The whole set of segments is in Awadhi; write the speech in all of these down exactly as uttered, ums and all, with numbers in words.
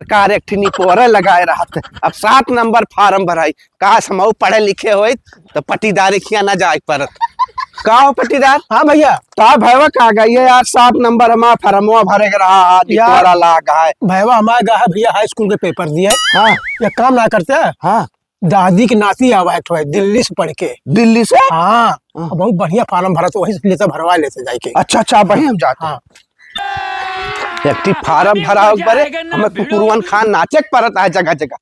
सरकार एक ठे निपोरे लगाए रहत है। अब सात नंबर फार्म भराई। काश हमहू पढ़े लिखे होइत तो पटीदारी खिया ना जाए परत। का हो पटीदार? हाँ भैया। का भैया का गई है यार, सात नंबर हमारा फार्मवा भरे के रहा, आज यार, निपोरा लाग है। भैया हमारा गा है भैया, हाई स्कूल के पेपर दिए। हाँ। ये काम ना करते हैं। हाँ। दादी के नाती आवा है, दिल्ली से पढ़ के। दिल्ली से? हाँ। हाँ। बहुत बढ़िया फार्म भरा, तो वही से लेते, भरवा लेते जाके। अच्छा, अच्छा, वही हम जाते हैं। हाँ। एक ठी फार्म भरा हो बरे, हमें कुकुरवन खान नाचे के परत है जगह जगह।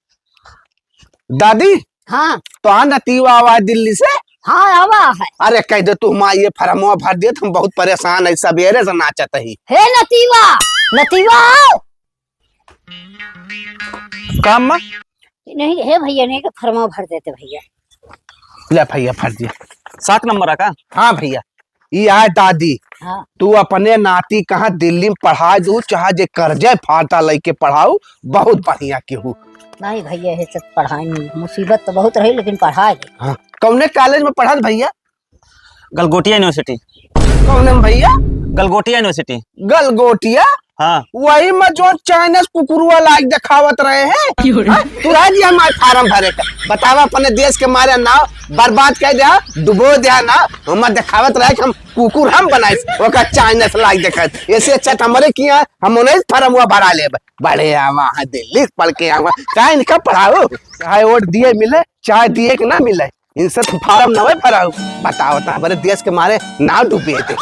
दादी, हाँ। तो आ नतीवा आवा है दिल्ली से? हाँ, आवा है। अरे कह दे तू, हम ये फार्मवा भर दिए, हम बहुत परेशान है, सबेरे से नाचत ही। हे नतीवा, नतीवा आओ। काम में? नहीं, हे भैया, नहीं के फार्मवा भर देते भैया। ले भैया, भर दिया। सात नंबर है का? हाँ भैया। ई आए दादी, हाँ। तू अपने नाती कहाँ दिल्ली में पढ़ा दू, चाहे जे कर्जे फाटा लेके पढ़ाऊ, बहुत बढ़िया केहू। नहीं भैया, ये सब पढ़ाई में मुसीबत तो बहुत रही, लेकिन पढ़ाई। हाँ, कौने कॉलेज में पढ़त भैया? गलगोटिया यूनिवर्सिटी। कौन है भैया? गलगोटिया यूनिवर्सिटी। गलगोटिया? हाँ। वही में जो चाइनीज कुकुरुआ लाग देखावत रहे हैं। क्यों रे? हाँ? तू रह दिया हमारे फार्म भरे का। बतावा अपने देश के मारे नाव बर्बाद कर दिया, डुबो दिया ना। हम देखावत रहे कि हम कुकुर हम बनाए, ओका चाइनीज लाग देखत। ऐसे अच्छा तो हमारे किया, हम उन्हें फार्म हुआ भरा लेब। बड़े आवा है दिल्ली से पढ़ के आवा। का इनका पढ़ाओ? चाहे वोट दिए मिले, चाहे दिए के ना मिले, इनसे तो फार्म ना भराओ। बताओ तो हमारे देश के मारे नाव डूबे थे।